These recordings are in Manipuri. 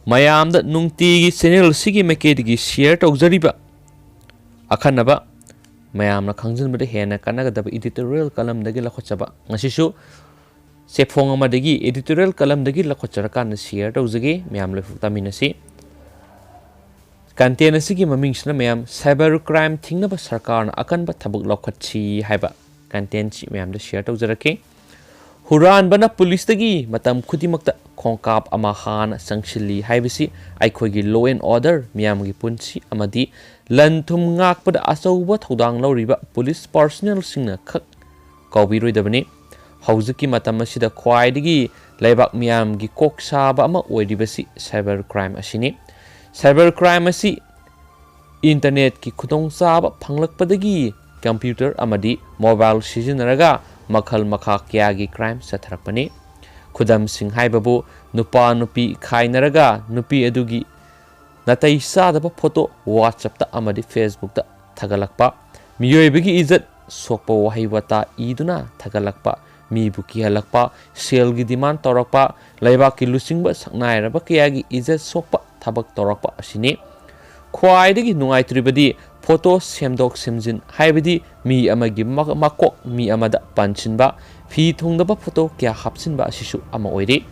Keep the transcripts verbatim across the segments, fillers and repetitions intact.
ꯃꯌꯥꯝꯗ ꯅꯨꯡꯇꯤꯒꯤ channel ꯑꯁꯤꯒꯤ ꯃꯥꯏꯀꯩꯗꯒꯤ share ꯇꯧꯖꯔꯤꯕ ꯑꯈꯟꯅꯕ, ꯃꯌꯥꯝꯅ ꯈꯪꯖꯤꯟꯕꯗ ꯍꯦꯟꯅ ꯀꯥꯟꯅꯒꯗꯕ editorial columnꯗꯒꯤ ꯂꯧꯈꯠꯆꯕ꯫ ꯉꯁꯤꯁꯨ ꯆꯦꯐꯣꯡ ꯑꯃꯗꯒꯤ editorial columnꯗꯒꯤ ꯂꯧꯈꯠꯆꯔꯀꯥꯟꯗ share ꯇꯧꯖꯒꯦ, ꯃꯌꯥꯝ ꯂꯣꯏꯐꯨ ꯇꯥꯃꯤꯟꯅꯁꯤ꯫ Content ꯑꯁꯤꯒꯤ ꯃꯃꯤꯡꯁꯤꯅ ꯃꯌꯥꯝ cyber crime ꯊꯤꯡꯅꯕ ꯁꯔꯀꯥꯔꯅ ꯑꯀꯟꯕ ꯊꯕꯛ ꯂꯧꯈꯠꯁꯤ ꯍꯥꯏꯕ contentꯁꯤ ꯃꯌꯥꯝꯗ share ꯇꯧꯖꯔꯛꯀꯦ꯫ ꯍꯨꯔꯥꯟꯕꯅ ꯄꯨꯂꯤꯁꯇꯒꯤ ꯃꯇꯝ ꯈꯨꯗꯤꯡꯃꯛꯇ ꯈꯣꯡꯀꯥꯞ ꯑꯃ ꯍꯥꯟꯅ ꯆꯪꯁꯤꯜꯂꯤ ꯍꯥꯏꯕꯁꯤ ꯑꯩꯈꯣꯏꯒꯤ law and order, ꯃꯤꯌꯥꯝꯒꯤ ꯄꯨꯟꯁꯤ ꯑꯃꯗꯤ ꯂꯟ ꯊꯨꯝ ꯉꯥꯛꯄꯗ ꯑꯆꯧꯕ ꯊꯧꯗꯥꯡ ꯂꯧꯔꯤꯕ ꯄꯨꯂꯤꯁ personnelꯁꯤꯡꯅ ꯈꯛ ꯀꯥꯎꯕꯤꯔꯣꯏꯗꯕꯅꯤ꯫ ꯍꯧꯖꯤꯛꯀꯤ ꯃꯇꯝ ꯑꯁꯤꯗ ꯈ꯭ꯋꯥꯏꯗꯒꯤ ꯂꯩꯕꯥꯛ ꯃꯤꯌꯥꯝꯒꯤ ꯀꯣꯛ ꯁꯥꯕ ꯑꯃ ꯑꯣꯏꯔꯤꯕꯁꯤ cyber crime ꯑꯁꯤꯅꯤ꯫ Cyber crime ꯑꯁꯤ internetꯀꯤ ꯈꯨꯗꯣꯡꯆꯥꯕ ꯐꯪꯂꯛꯄꯗꯒꯤ computer ꯑꯃꯗꯤ mobile ꯁꯤꯖꯤꯟꯅꯔꯒ ꯃꯈꯜ ꯃꯈꯥ ꯀꯌꯥꯒꯤ crime ꯆꯠꯊꯔꯛꯄꯅꯤ꯫ ꯈꯨꯗꯝꯁꯤꯡ ꯍꯥꯏꯕꯕꯨ, ꯅꯨꯄꯥ ꯅꯨꯄꯤ ꯈꯥꯏꯅꯔꯒ ꯅꯨꯄꯤ ꯑꯗꯨꯒꯤ ꯅꯥꯇꯩ ꯆꯥꯗꯕ photo WhatsAppꯇ ꯑꯃꯗꯤ Facebookꯇ ꯊꯥꯒꯠꯂꯛꯄ, ꯃꯤꯑꯣꯏꯕꯒꯤ ꯏꯖꯠ ꯁꯣꯛꯄ ꯋꯥꯍꯩ ꯋꯥꯇꯥ ꯏꯗꯨꯅ ꯊꯥꯒꯠꯂꯛꯄ, ꯃꯤꯕꯨ ꯀꯤꯍꯜꯂꯛꯄ, ꯁꯦꯜꯒꯤ demand ꯇꯧꯔꯛꯄ, ꯂꯩꯕꯥꯛꯀꯤ ꯂꯨꯆꯤꯡꯕ ꯁꯛꯅꯥꯏꯔꯕ ꯀꯌꯥꯒꯤ ꯏꯖꯠ ꯁꯣꯛꯄ ꯊꯕꯛ ꯇꯧꯔꯛꯄ ꯑꯁꯤꯅꯤ꯫ ꯈ꯭ꯋꯥꯏꯗꯒꯤ ꯅꯨꯡꯉꯥꯏꯇ꯭ꯔꯤꯕꯗꯤ, photo ꯁꯦꯝꯗꯣꯛ ꯁꯦꯝꯖꯤꯟ, ꯍꯥꯏꯕꯗꯤ ꯃꯤ ꯑꯃꯒꯤ ꯃ-, ꯃꯀꯣꯛ ꯃꯤ ꯑꯃꯗ ꯄꯥꯟꯁꯤꯟꯕ, ꯐꯤ ꯊꯨꯡꯗꯕ photo ꯀꯌꯥ ꯍꯥꯞꯆꯤꯟꯕ ꯑꯁꯤꯁꯨ ꯑꯃ ꯑꯣꯏꯔꯤ꯫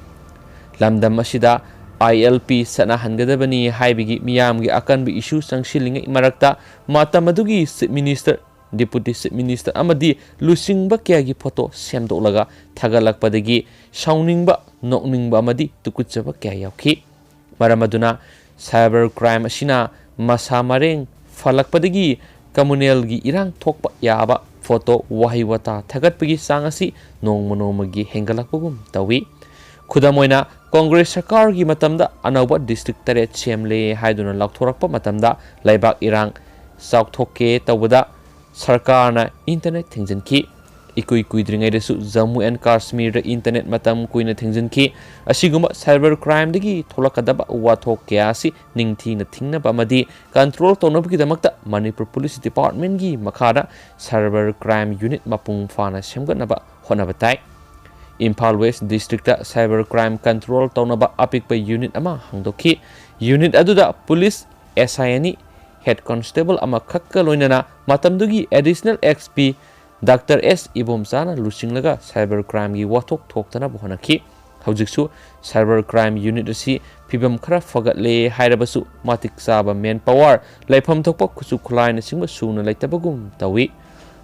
ꯂꯝꯗꯝ ꯑꯁꯤꯗ ILP ꯆꯠꯅꯍꯟꯒꯗꯕꯅꯤ ꯍꯥꯏꯕꯒꯤ ꯃꯤꯌꯥꯝꯒꯤ ꯑꯀꯟꯕ issue ꯆꯪꯁꯤꯜꯂꯤꯉꯩ ꯃꯔꯛꯇ, ꯃꯇꯝ ꯑꯗꯨꯒꯤ Chief Minister, Deputy Chief Minister ꯑꯃꯗꯤ ꯂꯨꯆꯤꯡꯕ ꯀꯌꯥꯒꯤ photo ꯁꯦꯝꯗꯣꯛꯂꯒ ꯊꯥꯒꯠꯂꯛꯄꯗꯒꯤ ꯁꯥꯎꯅꯤꯡꯕ, ꯅꯣꯛꯅꯤꯡꯕ ꯑꯃꯗꯤ ꯇꯨꯀꯠꯆꯕ ꯀꯌꯥ ꯌꯥꯎꯈꯤ꯫ ꯃꯔꯝ ꯑꯗꯨꯅ cyber crime ꯑꯁꯤꯅ ꯃꯁꯥ ꯃꯔꯦꯡ ꯐꯂꯛꯄꯗꯒꯤ communalꯒꯤ ꯏꯔꯥꯡ ꯊꯣꯛꯄ ꯌꯥꯕ photo, ꯋꯥꯍꯩ ꯋꯥꯇꯥ ꯊꯥꯒꯠꯄꯒꯤ ꯆꯥꯡ ꯑꯁꯤ ꯅꯣꯡꯃ ꯅꯣꯡꯃꯒꯤ ꯍꯦꯟꯒꯠꯂꯛꯄꯒꯨꯝ ꯇꯧꯏ꯫ ꯈꯨꯗꯝ ꯑꯣꯏꯅ, Congress ꯁꯔꯀꯥꯔꯒꯤ ꯃꯇꯝꯗ ꯑꯅꯧꯕ district ꯇꯔꯦꯠ ꯁꯦꯝꯂꯦ ꯍꯥꯏꯗꯨꯅ ꯂꯥꯎꯊꯣꯔꯛꯄ ꯃꯇꯝꯗ ꯂꯩꯕꯥꯛ ꯏꯔꯥꯡ ꯆꯥꯎꯊꯣꯛꯀꯦ ꯇꯧꯕꯗ ꯁꯔꯀꯥꯔꯅ internet ꯊꯤꯡꯖꯤꯟꯈꯤ꯫ ꯏꯀꯨꯏ ꯀꯨꯏꯗ꯭ꯔꯤꯉꯩꯗꯁꯨ Jammu and Kashmirꯗ internet ꯃꯇꯝ ꯀꯨꯏꯅ ꯊꯤꯡꯖꯤꯟꯈꯤ꯫ ꯑꯁꯤꯒꯨꯝꯕ cyber crimeꯗꯒꯤ ꯊꯣꯛꯂꯛꯀꯗꯕ ꯋꯥꯊꯣꯛ ꯀꯌꯥ ꯑꯁꯤ ꯅꯤꯡꯊꯤꯅ ꯊꯤꯡꯅꯕ ꯑꯃꯗꯤ control ꯇꯧꯅꯕꯒꯤꯗꯃꯛꯇ ꯃꯅꯤꯄꯨꯔ Police Departmentꯀꯤ ꯃꯈꯥꯗ cyber crime unit ꯃꯄꯨꯡ ꯐꯥꯅ ꯁꯦꯝꯒꯠꯅꯕ ꯍꯣꯠꯅꯕ ꯇꯥꯏ꯫ Imphal west district cyber crime control ꯇꯧꯅꯕ ꯑꯄꯤꯛꯄ unit ꯑꯃ ꯍꯥꯡꯗꯣꯛꯈꯤ꯫ Unit ꯑꯗꯨꯗ ꯄꯨꯂꯤꯁ S I ꯑꯅꯤ, head constable ꯑꯃꯈꯛꯀ ꯂꯣꯏꯅꯅ ꯃꯇꯝꯗꯨꯒꯤ additional S P Doctor S ꯏꯕꯣꯝꯆꯥꯅ ꯂꯨꯆꯤꯡꯂꯒ cyber crimeꯒꯤ ꯋꯥꯊꯣꯛ ꯊꯣꯛꯇꯅꯕ ꯍꯣꯠꯅꯈꯤ꯫ ꯍꯧꯖꯤꯛꯁꯨ cyber crime unit ꯑꯁꯤ ꯐꯤꯕꯝ ꯈꯔ ꯐꯒꯠꯂꯦ ꯍꯥꯏꯔꯕꯁꯨ, ꯃꯇꯤꯛ ꯆꯥꯕ manpower, ꯂꯩꯐꯝ ꯊꯣꯛꯄ ꯈꯨꯠꯁꯨ ꯈꯨꯠꯂꯥꯏꯅꯆꯤꯡꯕ ꯁꯨꯅ ꯂꯩꯇꯕꯒꯨꯝ ꯇꯧꯏ꯫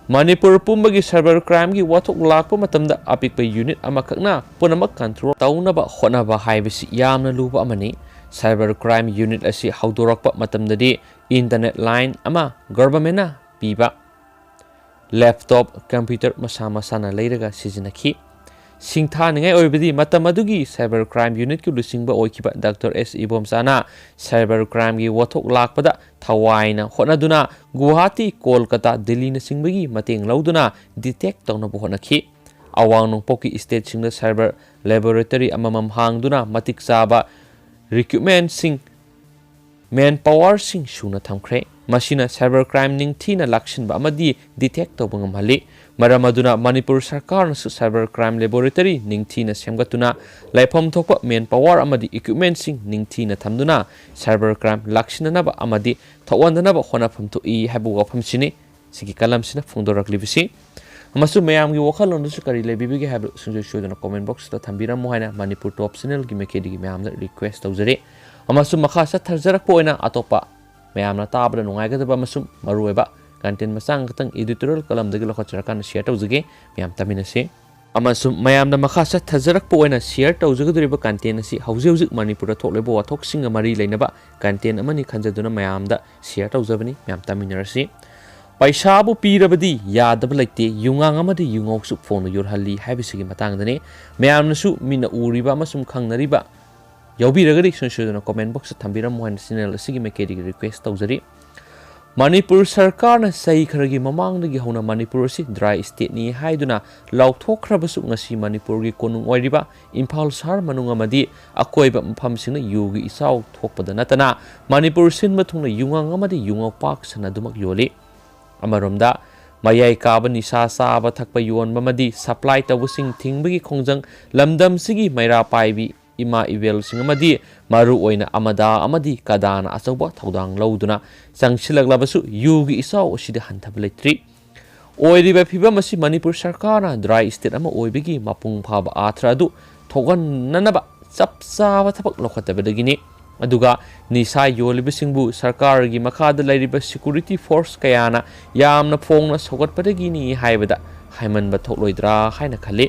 ꯃꯅꯤꯄꯨꯔ ꯄꯨꯝꯕꯒꯤ cyber crimeꯒꯤ ꯋꯥꯊꯣꯛ ꯂꯥꯛꯄ ꯃꯇꯝꯗ ꯑꯄꯤꯛꯄ unit ꯑꯃꯈꯛꯅ ꯄꯨꯝꯅꯃꯛ control ꯇꯧꯅꯕ ꯍꯣꯠꯅꯕ ꯍꯥꯏꯕꯁꯤ ꯌꯥꯝꯅ ꯂꯨꯕ ꯑꯃꯅꯤ꯫ Cyber crime unit ꯑꯁꯤ ꯍꯧꯗꯣꯔꯛꯄ ꯃꯇꯝꯗꯗꯤ internet line ꯑꯃ governmentꯅ ꯄꯤꯕ laptop, computer ꯃꯁꯥ ꯃꯁꯥꯅ ꯂꯩꯔꯒ ꯁꯤꯖꯤꯟꯅꯈꯤ꯫ ꯁꯤꯡꯊꯥꯅꯤꯡꯉꯥꯏ ꯑꯣꯏꯕꯗꯤ, ꯃꯇꯝ ꯑꯗꯨꯒꯤ cyber crime unitꯀꯤ ꯂꯨꯆꯤꯡꯕ ꯑꯣꯏꯈꯤꯕ Doctor S ꯏꯕꯣꯝꯆꯥꯅ cyber crimeꯒꯤ ꯋꯥꯊꯣꯛ ꯂꯥꯛꯄꯗ ꯊꯋꯥꯏꯅ ꯍꯣꯠꯅꯗꯨꯅ ꯒꯨꯋꯥꯍꯥꯇꯤ, ꯀꯣꯜꯀꯇꯥ, ꯗꯤꯜꯂꯤꯅꯆꯤꯡꯕꯒꯤ ꯃꯇꯦꯡ ꯂꯧꯗꯨꯅ detect ꯇꯧꯅꯕ ꯍꯣꯠꯅꯈꯤ꯫ ꯑꯋꯥꯡ ꯅꯣꯡꯄꯣꯛꯀꯤ stateꯁꯤꯡꯗ cyber laboratory ꯑꯃꯃꯝ ꯍꯥꯡꯗꯨꯅ ꯃꯇꯤꯛ ꯆꯥꯕ equipmentꯁꯤꯡ, manpowerꯁꯤꯡ ꯁꯨꯅ ꯊꯝꯈ꯭ꯔꯦ꯫ ꯃꯁꯤꯅ cyber crime ꯅꯤꯡꯊꯤꯅ ꯂꯥꯛꯁꯤꯟꯕ ꯑꯃꯗꯤ detect ꯇꯧꯕ ꯉꯝꯍꯜꯂꯤ꯫ ꯃꯔꯝ ꯑꯗꯨꯅ ꯃꯅꯤꯄꯨꯔ ꯁꯔꯀꯥꯔꯅꯁꯨ cyber crime laboratory ꯅꯤꯡꯊꯤꯅ ꯁꯦꯝꯒꯠꯇꯨꯅ, ꯂꯩꯐꯝ ꯊꯣꯛꯄ manpower ꯑꯃꯗꯤ equipmentꯁꯤꯡ ꯅꯤꯡꯊꯤꯅ ꯊꯝꯗꯨꯅ cyber crime ꯂꯥꯛꯁꯤꯟꯅꯅꯕ ꯑꯃꯗꯤ ꯊꯣꯛꯍꯟꯗꯅꯕ ꯍꯣꯠꯅꯐꯝ ꯊꯣꯛꯏ ꯍꯥꯏꯕ ꯋꯥꯐꯝꯁꯤꯅꯤ ꯁꯤꯒꯤ ꯀꯂꯝꯁꯤꯅ ꯐꯣꯡꯗꯣꯔꯛꯂꯤꯕꯁꯤ꯫ ꯑꯃꯁꯨꯡ ꯃꯌꯥꯝꯒꯤ ꯋꯥꯈꯜꯂꯣꯟꯗꯁꯨ ꯀꯔꯤ ꯂꯩꯕꯤꯕꯒꯦ ꯍꯥꯏꯕꯗꯨ ꯁꯨꯡꯁꯣꯏ ꯁꯣꯏꯗꯅ comment boxꯇ ꯊꯝꯕꯤꯔꯝꯃꯨ ꯍꯥꯏꯅ ꯃꯅꯤꯄꯨꯔ Top Channelꯒꯤ ꯃꯥꯏꯀꯩꯗꯒꯤ ꯃꯌꯥꯝꯗ request ꯇꯧꯖꯔꯤ꯫ ꯑꯃꯁꯨꯡ ꯃꯈꯥ ꯆꯠꯊꯖꯔꯛꯄ ꯑꯣꯏꯅ ꯑꯇꯣꯞꯄ ꯃꯌꯥꯝꯅ ꯇꯥꯕꯗ ꯅꯨꯡꯉꯥꯏꯒꯗꯕ ꯑꯃꯁꯨꯡ ꯃꯔꯨꯑꯣꯏꯕ content ꯃꯆꯥ ꯈꯛꯇꯪ editorial columnꯗꯒꯤ ꯂꯧꯈꯠꯆꯔꯀꯥꯟꯗ share ꯇꯧꯖꯒꯦ꯫ ꯃꯌꯥꯝ ꯇꯥꯃꯤꯟꯅꯁꯤ꯫ ꯑꯃꯁꯨꯡ ꯃꯌꯥꯝꯗ ꯃꯈꯥ ꯆꯠꯊꯖꯔꯛꯄ ꯑꯣꯏꯅ share ꯇꯧꯖꯒꯗꯧꯔꯤꯕ content ꯑꯁꯤ ꯍꯧꯖꯤꯛ ꯍꯧꯖꯤꯛ ꯃꯅꯤꯄꯨꯔꯗ ꯊꯣꯛꯂꯤꯕ ꯋꯥꯊꯣꯛꯁꯤꯡꯒ ꯃꯔꯤ ꯂꯩꯅꯕ content ꯑꯃꯅꯤ ꯈꯟꯖꯗꯨꯅ ꯃꯌꯥꯝꯗ share ꯇꯧꯖꯕꯅꯤ꯫ ꯃꯌꯥꯝ ꯇꯥꯃꯤꯟꯅꯔꯁꯤ꯫ ꯄꯩꯁꯥꯕꯨ ꯄꯤꯔꯕꯗꯤ ꯌꯥꯗꯕ ꯂꯩꯇꯦ, ꯌꯨꯉꯥꯡ ꯑꯃꯗꯤ ꯌꯨꯉꯧꯁꯨ ꯐꯣꯡꯅ ꯌꯣꯜꯍꯜꯂꯤ ꯍꯥꯏꯕꯁꯤꯒꯤ ꯃꯇꯥꯡꯗꯅꯤ꯫ ꯃꯌꯥꯝꯅꯁꯨ ꯃꯤꯠꯅ ꯎꯔꯤꯕ ꯑꯃꯁꯨꯡ ꯈꯪꯅꯔꯤꯕ ꯌꯥꯎꯕꯤꯔꯒꯗꯤ ꯁꯨꯡꯁꯣꯏ ꯁꯣꯏꯗꯅ comment boxꯇ ꯊꯝꯕꯤꯔꯝꯃꯨ ꯍꯥꯏꯅ channel ꯑꯁꯤꯒꯤ ꯃꯥꯏꯀꯩꯗꯒꯤ request ꯇꯧꯖꯔꯤ꯫ ꯃꯅꯤꯄꯨꯔ ꯁꯔꯀꯥꯔꯅ ꯆꯍꯤ ꯈꯔꯒꯤ ꯃꯃꯥꯡꯗꯒꯤ ꯍꯧꯅ ꯃꯅꯤꯄꯨꯔ ꯑꯁꯤ dry stateꯅꯤ ꯍꯥꯏꯗꯨꯅ ꯂꯥꯎꯊꯣꯛꯈ꯭ꯔꯕꯁꯨ, ꯉꯁꯤ ꯃꯅꯤꯄꯨꯔꯒꯤ ꯀꯣꯅꯨꯡ ꯑꯣꯏꯔꯤꯕ ꯏꯝꯐꯥꯜ ꯁꯍꯔ ꯃꯅꯨꯡ ꯑꯃꯗꯤ ꯑꯀꯣꯏꯕ ꯃꯐꯝꯁꯤꯡꯗ ꯌꯨꯒꯤ ꯏꯆꯥꯎ ꯊꯣꯛꯄꯗ ꯅꯠꯇꯅ ꯃꯅꯤꯄꯨꯔ ꯁꯤꯟꯕ ꯊꯨꯡꯅ ꯌꯨꯉꯥꯡ ꯑꯃꯗꯤ ꯌꯨꯉꯧ ꯄꯥꯛ ꯁꯟꯅ ꯑꯗꯨꯃꯛ ꯌꯣꯜꯂꯤ꯫ ꯑꯃꯔꯣꯝꯗ ꯃꯌꯥꯏ ꯀꯥꯕ ꯅꯤꯁꯥ ꯆꯥꯕ ꯊꯛꯄ ꯌꯣꯟꯕ ꯑꯃꯗꯤ supply ꯇꯧꯕꯁꯤꯡ ꯊꯤꯡꯕꯒꯤ ꯈꯣꯡꯖꯪ ꯂꯝꯗꯝꯁꯤꯒꯤ ꯃꯩꯔꯥ ꯄꯥꯏꯕꯤ ꯏꯃꯥ ꯏꯕꯦꯜꯁꯤꯡ ꯑꯃꯗꯤ ꯃꯔꯨꯑꯣꯏꯅ ꯑꯃꯗꯥ ꯑꯃꯗꯤ ꯀꯗꯥꯅ ꯑꯆꯧꯕ ꯊꯧꯗꯥꯡ ꯂꯧꯗꯨꯅ ꯆꯪꯁꯤꯜꯂꯛꯂꯕꯁꯨ ꯌꯨꯒꯤ ꯏꯆꯥꯎ ꯑꯁꯤꯗ ꯍꯟꯊꯕ ꯂꯩꯇ꯭ꯔꯤ꯫ ꯑꯣꯏꯔꯤꯕ ꯐꯤꯕꯝ ꯑꯁꯤ ꯃꯅꯤꯄꯨꯔ ꯁꯔꯀꯥꯔꯅ dry state ꯑꯃ ꯑꯣꯏꯕꯒꯤ ꯃꯄꯨꯡ ꯐꯥꯕ ꯑꯥꯊ꯭ꯔ ꯑꯗꯨ ꯊꯣꯛꯍꯟꯅꯅꯕ ꯆꯞ ꯆꯥꯕ ꯊꯕꯛ ꯂꯧꯈꯠꯇꯕꯗꯒꯤꯅꯤ꯫ ꯑꯗꯨꯒ ꯅꯤꯁꯥ ꯌꯣꯜꯂꯤꯕꯁꯤꯡꯕꯨ ꯁꯔꯀꯥꯔꯒꯤ ꯃꯈꯥꯗ ꯂꯩꯔꯤꯕ security force ꯀꯌꯥꯅ ꯌꯥꯝꯅ ꯐꯣꯡꯅ ꯁꯧꯒꯠꯄꯗꯒꯤꯅꯤ ꯍꯥꯏꯕꯗ ꯍꯥꯏꯃꯟꯕ ꯊꯣꯛꯂꯣꯏꯗ꯭ꯔꯥ ꯍꯥꯏꯅ ꯈꯜꯂꯤ꯫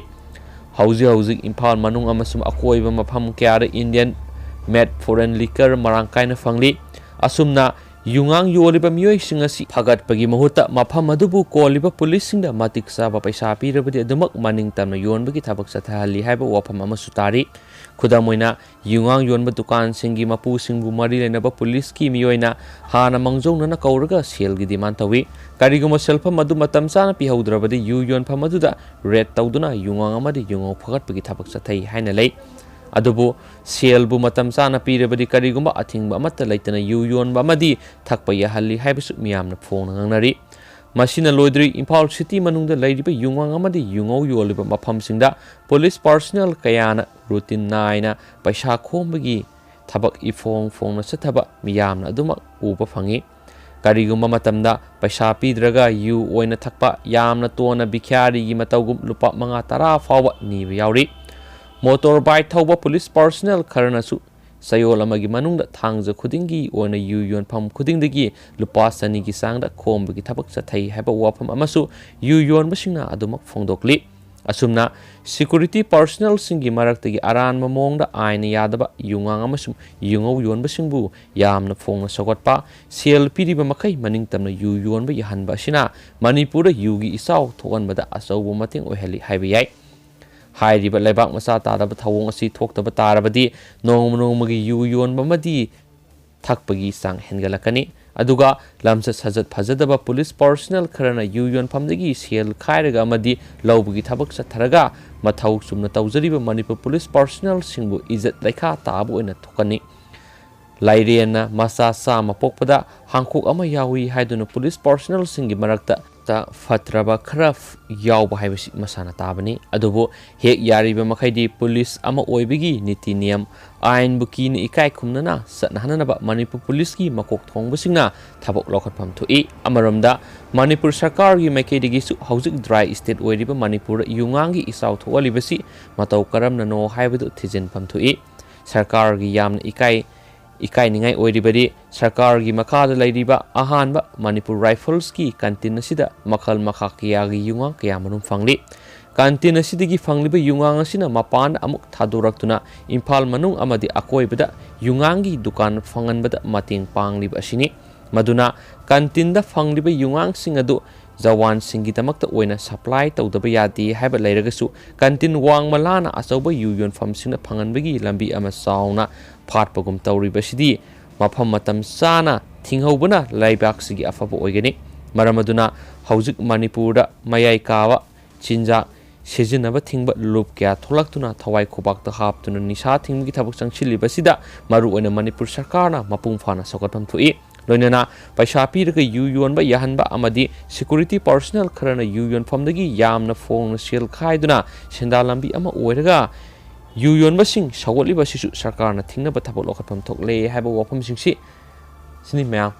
ꯍꯧꯖꯤꯛ ꯍꯧꯖꯤꯛ ꯏꯝꯐꯥꯜ ꯃꯅꯨꯡ ꯑꯃꯁꯨꯡ ꯑꯀꯣꯏꯕ ꯃꯐꯝ ꯀꯌꯥꯗ Indian made foreign liquor ꯃꯔꯥꯡ ꯀꯥꯏꯅ ꯐꯪꯂꯤ꯫ ꯑꯁꯨꯝꯅ ꯌꯨꯉꯥꯡ ꯌꯣꯜꯂꯤꯕ ꯃꯤꯑꯣꯏꯁꯤꯡ ꯑꯁꯤ ꯐꯒꯠꯄꯒꯤ ꯃꯍꯨꯠꯇ ꯃꯐꯝ ꯑꯗꯨꯕꯨ ꯀꯣꯜꯂꯤꯕ ꯄꯨꯂꯤꯁꯁꯤꯡꯗ ꯃꯇꯤꯛ ꯆꯥꯕ ꯄꯩꯁꯥ ꯄꯤꯔꯕꯗꯤ ꯑꯗꯨꯃꯛ ꯃꯅꯤꯡ ꯇꯝꯅ ꯌꯣꯟꯕꯒꯤ ꯊꯕꯛ ꯆꯠꯊꯍꯜꯂꯤ ꯍꯥꯏꯕ ꯋꯥꯐꯝ ꯑꯃꯁꯨ ꯇꯥꯔꯤ꯫ ꯈꯨꯗꯝ ꯑꯣꯏꯅ, ꯌꯨꯉꯥꯡ ꯌꯣꯟꯕ ꯗꯨꯀꯥꯟꯁꯤꯡꯒꯤ ꯃꯄꯨꯁꯤꯡꯕꯨ ꯃꯔꯤ ꯂꯩꯅꯕ ꯄꯨꯂꯤꯁꯀꯤ ꯃꯤꯑꯣꯏꯅ ꯍꯥꯟꯅ ꯃꯥꯡꯖꯧꯅꯅ ꯀꯧꯔꯒ ꯁꯦꯜꯒꯤ demand ꯇꯧꯏ꯫ ꯀꯔꯤꯒꯨꯝꯕ ꯁꯦꯜꯐꯝ ꯑꯗꯨ ꯃꯇꯝ ꯆꯥꯅ ꯄꯤꯍꯧꯗ꯭ꯔꯕꯗꯤ ꯌꯨ ꯌꯣꯟꯐꯝ ꯑꯗꯨꯗ raid ꯇꯧꯗꯨꯅ ꯌꯨꯉꯥꯡ ꯑꯃꯗꯤ ꯌꯨꯉꯧ ꯐꯒꯠꯄꯒꯤ ꯊꯕꯛ ꯆꯠꯊꯩ ꯍꯥꯏꯅ ꯂꯩ꯫ ꯑꯗꯨꯕꯨ ꯁꯦꯜꯕꯨ ꯃꯇꯝ ꯆꯥꯅ ꯄꯤꯔꯕꯗꯤ ꯀꯔꯤꯒꯨꯝꯕ ꯑꯊꯤꯡꯕ ꯑꯃꯠꯇ ꯂꯩꯇꯅ ꯌꯨ ꯌꯣꯟꯕ ꯑꯃꯗꯤ ꯊꯛꯄ ꯌꯥꯍꯜꯂꯤ ꯍꯥꯏꯕꯁꯨ ꯃꯤꯌꯥꯝꯅ ꯐꯣꯡꯅ ꯉꯥꯡꯅꯔꯤ꯫ ꯃꯁꯤꯅ ꯂꯣꯏꯗ꯭ꯔꯤ, ꯏꯝꯐꯥꯜ city ꯃꯅꯨꯡꯗ ꯂꯩꯔꯤꯕ ꯌꯨꯉꯥꯡ ꯑꯃꯗꯤ ꯌꯨꯉꯧ ꯌꯣꯜꯂꯤꯕ ꯃꯐꯝꯁꯤꯡꯗ ꯄꯨꯂꯤꯁ personnel ꯀꯌꯥꯅ routine ꯅꯥꯏꯅ ꯄꯩꯁꯥ ꯈꯣꯝꯕꯒꯤ ꯊꯕꯛ ꯏꯐꯣꯡ ꯐꯣꯡꯅ ꯆꯠꯊꯕ ꯃꯤꯌꯥꯝꯅ ꯑꯗꯨꯃꯛ ꯎꯕ ꯐꯪꯏ꯫ ꯀꯔꯤꯒꯨꯝꯕ ꯃꯇꯝꯗ ꯄꯩꯁꯥ ꯄꯤꯗ꯭ꯔꯒ ꯌꯨ ꯑꯣꯏꯅ ꯊꯛꯄ, ꯌꯥꯝꯅ ꯇꯣꯟꯅ ꯚꯤꯈ꯭ꯌꯥꯔꯤꯒꯤ ꯃꯇꯧꯒꯨꯝ ꯂꯨꯄꯥ ꯃꯉꯥ ꯇꯔꯥ ꯐꯥꯎꯕ ꯅꯤꯕ ꯌꯥꯎꯔꯤ꯫ Motorbike ꯊꯧꯕ ꯄꯨꯂꯤꯁ personnel ꯈꯔꯅꯁꯨ ꯆꯌꯣꯜ ꯑꯃꯒꯤ ꯃꯅꯨꯡꯗ ꯊꯥꯡꯖ ꯈꯨꯗꯤꯡꯒꯤ ꯑꯣꯏꯅ ꯌꯨ ꯌꯣꯟꯐꯝ ꯈꯨꯗꯤꯡꯗꯒꯤ ꯂꯨꯄꯥ ꯆꯅꯤꯒꯤ ꯆꯥꯡꯗ ꯈꯣꯝꯕꯒꯤ ꯊꯕꯛ ꯆꯠꯊꯩ ꯍꯥꯏꯕ ꯋꯥꯐꯝ ꯑꯃꯁꯨ ꯌꯨ ꯌꯣꯟꯕꯁꯤꯡꯅ ꯑꯗꯨꯃꯛ ꯐꯣꯡꯗꯣꯛꯂꯤ꯫ ꯑꯁꯨꯝꯅ security personnelꯁꯤꯡꯒꯤ ꯃꯔꯛꯇꯒꯤ ꯑꯔꯥꯟꯕ ꯃꯑꯣꯡꯗ ꯑꯥꯏꯟꯅ ꯌꯥꯗꯕ ꯌꯨꯉꯥꯡ ꯑꯃꯁꯨꯡ ꯌꯨꯉꯧ ꯌꯣꯟꯕꯁꯤꯡꯕꯨ ꯌꯥꯝꯅ ꯐꯣꯡꯅ ꯁꯧꯒꯠꯄ, ꯁꯦꯜ ꯄꯤꯔꯤꯕ ꯃꯈꯩ ꯃꯅꯤꯡ ꯇꯝꯅ ꯌꯨ ꯌꯣꯟꯕ ꯌꯥꯍꯟꯕ ꯑꯁꯤꯅ ꯃꯅꯤꯄꯨꯔꯗ ꯌꯨꯒꯤ ꯏꯆꯥꯎ ꯊꯣꯛꯍꯟꯕꯗ ꯑꯆꯧꯕ ꯃꯇꯦꯡ ꯑꯣꯏꯍꯜꯂꯤ ꯍꯥꯏꯕ ꯌꯥꯏ꯫ ꯍꯥꯏꯔꯤꯕ ꯂꯩꯕꯥꯛ ꯃꯆꯥ ꯇꯥꯗꯕ ꯊꯧꯑꯣꯡ ꯑꯁꯤ ꯊꯣꯛꯇꯕ ꯇꯥꯔꯕꯗꯤ ꯅꯣꯡꯃ ꯅꯣꯡꯃꯒꯤ ꯌꯨ ꯌꯣꯟꯕ ꯑꯃꯗꯤ ꯊꯛꯄꯒꯤ ꯆꯥꯡ ꯍꯦꯟꯒꯠꯂꯛꯀꯅꯤ꯫ ꯑꯗꯨꯒ ꯂꯝꯆꯠ ꯁꯥꯖꯠ ꯐꯖꯗꯕ ꯄꯨꯂꯤꯁ personnel ꯈꯔꯅ ꯌꯨ ꯌꯣꯟꯐꯝꯗꯒꯤ ꯁꯦꯜ ꯈꯥꯏꯔꯒ ꯑꯃꯗꯤ ꯂꯧꯕꯒꯤ ꯊꯕꯛ ꯆꯠꯊꯔꯒ ꯃꯊꯧ ꯆꯨꯝꯅ ꯇꯧꯖꯔꯤꯕ ꯃꯅꯤꯄꯨꯔ ꯄꯨꯂꯤꯁ personnelꯁꯤꯡꯕꯨ ꯏꯖꯠ ꯂꯩꯈꯥ ꯇꯥꯕ ꯑꯣꯏꯅ ꯊꯣꯛꯀꯅꯤ꯫ ꯂꯥꯏꯔꯦꯟꯅ ꯃꯆꯥ ꯆꯥꯝꯃ ꯄꯣꯛꯄꯗ ꯍꯥꯡꯈꯣꯛ ꯑꯃ ꯌꯥꯎꯏ ꯍꯥꯏꯗꯨꯅ ꯄꯨꯂꯤꯁ personnelꯁꯤꯡꯒꯤ ꯃꯔꯛꯇ ꯇ ꯐꯠꯇ꯭ꯔꯕ ꯈꯔ ꯌꯥꯎꯕ ꯍꯥꯏꯕꯁꯤ ꯃꯁꯥꯅ ꯇꯥꯕꯅꯤ꯫ ꯑꯗꯨꯕꯨ ꯍꯦꯛ ꯌꯥꯔꯤꯕ ꯃꯈꯩꯗꯤ ꯄꯨꯂꯤꯁ ꯑꯃ ꯑꯣꯏꯕꯒꯤ ꯅꯤꯇꯤ ꯅꯤꯌꯝ, ꯑꯥꯏꯟꯕꯨ ꯀꯤꯅ ꯏꯀꯥꯏ ꯈꯨꯝꯅꯅ ꯆꯠꯅꯍꯟꯅꯕ ꯃꯅꯤꯄꯨꯔ ꯄꯨꯂꯤꯁꯀꯤ ꯃꯀꯣꯛ ꯊꯣꯡꯕꯁꯤꯡꯅ ꯊꯕꯛ ꯂꯧꯈꯠꯐꯝ ꯊꯣꯛꯏ꯫ ꯑꯃꯔꯣꯝꯗ ꯃꯅꯤꯄꯨꯔ ꯁꯔꯀꯥꯔꯒꯤ ꯃꯥꯏꯀꯩꯗꯒꯤꯁꯨ ꯍꯧꯖꯤꯛ ꯗ꯭ꯔꯥꯏ ꯁ꯭ꯇꯦꯠ ꯑꯣꯏꯔꯤꯕ ꯃꯅꯤꯄꯨꯔꯗ ꯌꯨꯉꯥꯡꯒꯤ ꯏꯆꯥꯎ ꯊꯣꯛꯍꯜꯂꯤꯕꯁꯤ ꯃꯇꯧ ꯀꯔꯝꯅꯅꯣ ꯍꯥꯏꯕꯗꯨ ꯊꯤꯖꯤꯟꯐꯝ ꯊꯣꯛꯏ꯫ ꯁꯔꯀꯥꯔꯒꯤ ꯌꯥꯝꯅ ꯏꯀꯥꯏ ꯏꯀꯥꯏꯅꯤꯡꯉꯥꯏ ꯑꯣꯏꯔꯤꯕꯗꯤ ꯁꯔꯀꯥꯔꯒꯤ ꯃꯈꯥꯗ ꯂꯩꯔꯤꯕ ꯑꯍꯥꯟꯕ ꯃꯅꯤꯄꯨꯔ ꯔꯥꯏꯐꯜꯁꯀꯤ ꯀꯟꯇꯤꯟ ꯑꯁꯤꯗ ꯃꯈꯜ ꯃꯈꯥ ꯀꯌꯥꯒꯤ ꯌꯨꯉꯥꯡ ꯀꯌꯥꯃꯔꯨꯝ ꯐꯪꯂꯤ꯫ ꯀꯟꯇꯤꯟ ꯑꯁꯤꯗꯒꯤ ꯐꯪꯂꯤꯕ ꯌꯨꯉꯥꯡ ꯑꯁꯤꯅ ꯃꯄꯥꯟꯗ ꯑꯃꯨꯛ ꯊꯥꯗꯣꯔꯛꯇꯨꯅ ꯏꯝꯐꯥꯜ ꯃꯅꯨꯡ ꯑꯃꯗꯤ ꯑꯀꯣꯏꯕꯗ ꯌꯨꯉꯥꯡꯒꯤ ꯗꯨꯀꯥꯟ ꯐꯪꯍꯟꯕꯗ ꯃꯇꯦꯡ ꯄꯥꯡꯂꯤꯕ ꯑꯁꯤꯅꯤ꯫ ꯃꯗꯨꯅ ꯀꯟꯇꯤꯟꯗ ꯐꯪꯂꯤꯕ ꯌꯨꯉꯥꯡꯁꯤꯡ ꯑꯗꯨ ꯖꯋꯥꯟꯁꯤꯡꯒꯤꯗꯃꯛꯇ ꯑꯣꯏꯅ ꯁꯄ꯭ꯂꯥꯏ ꯇꯧꯗꯕ ꯌꯥꯗꯦ ꯍꯥꯏꯕ ꯂꯩꯔꯒꯁꯨ, ꯀꯟꯇꯤꯟ ꯋꯥꯡꯃ ꯂꯥꯅ ꯑꯆꯧꯕ ꯌꯨ ꯌꯣꯟꯐꯝꯁꯤꯡꯅ ꯐꯪꯍꯟꯕꯒꯤ ꯂꯝꯕꯤ ꯑꯃ ꯆꯥꯎꯅ ꯐꯥꯠꯄꯒꯨꯝ ꯇꯧꯔꯤꯕꯁꯤꯗꯤ ꯃꯐꯝ ꯃꯇꯝ ꯆꯥꯅ ꯊꯤꯡꯍꯧꯕꯅ ꯂꯩꯕꯥꯛꯁꯤꯒꯤ ꯑꯐꯕ ꯑꯣꯏꯒꯅꯤ꯫ ꯃꯔꯝ ꯑꯗꯨꯅ ꯍꯧꯖꯤꯛ ꯃꯅꯤꯄꯨꯔꯗ ꯃꯌꯥꯏ ꯀꯥꯕ ꯆꯤꯟꯖꯥꯛ ꯁꯤꯖꯤꯟꯅꯕ ꯊꯤꯡꯕ ꯂꯨꯞ ꯀꯌꯥ ꯊꯣꯛꯂꯛꯇꯨꯅ ꯊꯋꯥꯏ ꯈꯨꯕꯥꯛꯇ ꯍꯥꯞꯇꯨꯅ ꯅꯤꯁꯥ ꯊꯤꯡꯕꯒꯤ ꯊꯕꯛ ꯆꯪꯁꯤꯜꯂꯤꯕꯁꯤꯗ ꯃꯔꯨꯑꯣꯏꯅ ꯃꯅꯤꯄꯨꯔ ꯁꯔꯀꯥꯔꯅ ꯃꯄꯨꯡ ꯐꯥꯅ ꯁꯧꯒꯠꯐꯝ ꯊꯣꯛꯏ꯫ ꯂꯣꯏꯅꯅ ꯄꯩꯁꯥ ꯄꯤꯔꯒ ꯌꯨ ꯌꯣꯟꯕ ꯌꯥꯍꯟꯕ ꯑꯃꯗꯤ ꯁꯦꯀ꯭ꯌꯨꯔꯤꯇꯤ ꯄꯥꯔꯁꯣꯅꯦꯜ ꯈꯔꯅ ꯌꯨ ꯌꯣꯟꯐꯝꯗꯒꯤ ꯌꯥꯝꯅ ꯐꯣꯡꯅ ꯁꯦꯜ ꯈꯥꯏꯗꯨꯅ ꯁꯦꯟꯗꯥꯟ ꯂꯝꯕꯤ ꯑꯃ ꯑꯣꯏꯔꯒ ꯌꯨ ꯌꯣꯟꯕꯁꯤꯡ ꯁꯧꯒꯠꯂꯤꯕ ꯑꯁꯤꯁꯨ ꯁꯔꯀꯥꯔꯅ ꯊꯤꯡꯅꯕ ꯊꯕꯛ ꯂꯧꯈꯠꯐꯝ ꯊꯣꯛꯂꯦ ꯍꯥꯏꯕ ꯋꯥꯐꯝꯁꯤꯡꯁꯤ ꯁꯤꯅꯤ ꯃꯌꯥꯝ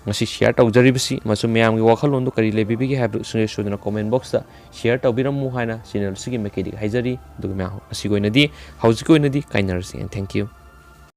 ꯉꯁꯤ ꯁꯤꯌꯥꯔ ꯇꯧꯖꯔꯤꯕꯁꯤ꯫ ꯃꯁꯤ ꯃꯌꯥꯝꯒꯤ ꯋꯥꯈꯜꯂꯣꯟꯗꯨ ꯀꯔꯤ ꯂꯩꯕꯤꯕꯒꯦ ꯍꯥꯏꯕꯗꯨ ꯁꯨꯡꯁꯣꯏ ꯁꯣꯏꯗꯅ ꯀꯣꯃꯦꯟ ꯕꯣꯛꯁꯇ ꯁꯤꯌꯥꯔ ꯇꯧꯕꯤꯔꯝꯃꯨ ꯍꯥꯏꯅ ꯆꯦꯅꯦꯜ ꯑꯁꯤꯒꯤ ꯃꯥꯏꯀꯩꯗꯒꯤ ꯍꯥꯏꯖꯔꯤ꯫ ꯑꯗꯨꯒ ꯃꯌꯥꯝ ꯉꯁꯤꯒꯤ ꯑꯣꯏꯅꯗꯤ, ꯍꯧꯖꯤꯛꯀꯤ ꯑꯣꯏꯅꯗꯤ ꯀꯥꯏꯅꯔꯁꯤ꯫ And thank you꯫